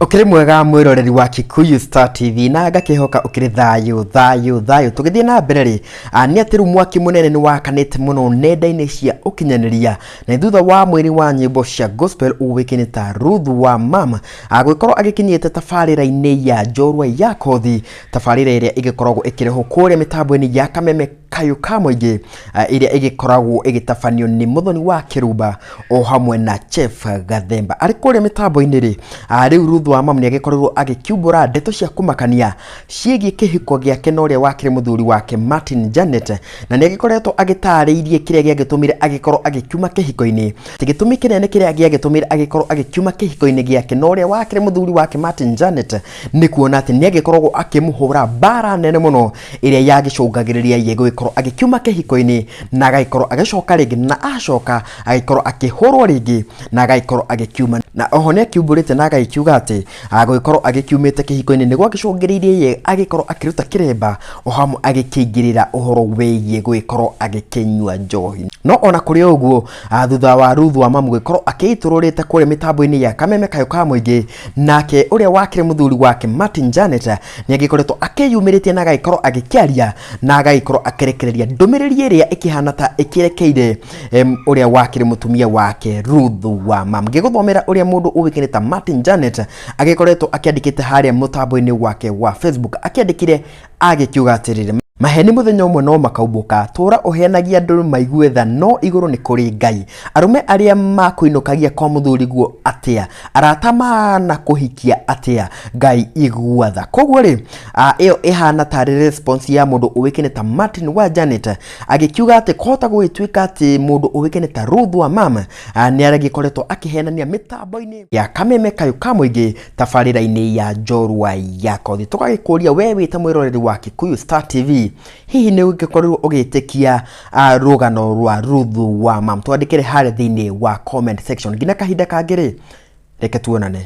Ũkĩrĩ mwega mwĩroreri wa Kikuyu Star TV na ngakĩhoka ũkĩrĩ thayũ thayũ thayũ. Tũgĩthiĩ na mbere rĩ, nĩ atĩ rĩu mwaki mũnene nĩ wakanĩte mũno nenda-inĩ cia ũkinyanĩria na thutha wa mũini wa nyĩmbo cia gospel ũĩkaine ta Ruth wa Mama gũgĩkorwo agĩkinyĩte tabarĩra-inĩ ya Njorua ya Kothi, tabarĩra ĩrĩa ĩgĩkoragwo ĩkĩrehwo kũrĩa mĩtambo-inĩ ya Kameme Kayũ ka Mũingĩ, ĩrĩa ĩgĩkoragwo ĩgĩtabanio nĩ Mũthoni wa Kĩrumba o hamwe na Chef Gathemba. Arĩ kũrĩa mĩtambo-inĩ rĩ, rĩu Ruth wa Mama nĩ agĩkorirwo agĩkiumbũra ndeto cia kũmakania ciĩgiĩ kĩhiko gĩake na ũrĩa wakĩrĩ mũthuri wake Martin Janet, na nĩ agĩkoretwo agĩtarĩirie kĩrĩa gĩagĩtũmire agĩkorwo agĩkiuma kĩhiko-inĩ. Gĩtũmi kĩnene kĩrĩa gĩagĩtũmire agĩkorwo agĩkiuma kĩhiko-inĩ gĩake na ũrĩa wakĩrĩ mũthuri wake Martin Janet nĩ kuona atĩ nĩ agĩkoragwo akĩmũhũra mbara nene mũno ĩrĩa yagĩcũngagĩrĩria ye gũgĩkorwo agĩkiuma kĩhiko-inĩ na agagĩkorwo agĩcoka rĩngĩ, na acoka agĩkorwo akĩhũrwo rĩngĩ na agagĩkorwo agĩkiuma. Na oho nĩ akiumbũrĩte na agagĩkiuga atĩ gũgĩkorwo agĩkiumĩte kĩhiko-inĩ nĩ gwagĩcũngĩrĩirie ye agĩkorwo akĩruta kĩremba o hamwe agĩkĩingĩrĩra ũhoro wĩgiĩ gũgĩkorwo agĩkĩnyua njohi. No ona kũrĩ o ũguo, thutha wa Ruth wa Mamu gũgĩkorwo akĩitũrũrĩte kũrĩa mĩtambo-inĩ ya Kameme Kayũ ka Mũingĩ, nake ũrĩa wakĩrĩ mũthuri wake Martin Janet nĩ agĩkoretwo akĩyumĩrĩtie na agagĩkorwo agĩkĩaria na agagĩkorwo akĩrekereria ndũmĩrĩri ĩrĩa ĩkĩhana ta ĩkĩrekeire ũrĩa wakĩrĩ mũtumia wake Ruth wa Mam. Ngĩgũthomera ũrĩa mũndũ ũĩkaine ta Martin Janet agĩkoretwo akĩandĩkĩte harĩa mũtambo-inĩ wake wa Facebook, akĩandĩkire agĩkiuga atĩrĩrĩ: Maheni mũthenya ũmwe no makaumbũka, tũra ũheanagia andũ maigue tha, no igũrũ nĩ kũrĩ Ngai. Arũme arĩa makũinũkagia kwa mũthuriguo atĩa? Arata manakũhikia atĩa? Ngai igua tha. Koguo rĩ, ĩyo ĩhana tarĩ response ya mũndũ ũĩkaine ta Martin wa Janet agĩkiuga atĩ kwahota gũgĩtuĩka atĩ mũndũ ũĩkaine ta Ruth wa Mama nĩ aragĩkoretwo akĩhenania mĩtambo-inĩ ya Kameme Kayũ ka Mũingĩ tabarĩra-inĩ ya Njorua ya Kothi. Tũgagĩkũria we wĩ ta mwĩroreri wa Kikuyu Star TV, hihi nĩ ũngĩkorirwo ũgĩtĩkia rũgano rwa Ruth wa Mam? Twandĩkĩre harĩa thĩinĩ wa comment section. Nginya kahinda kangĩ rĩ, reke tuonane.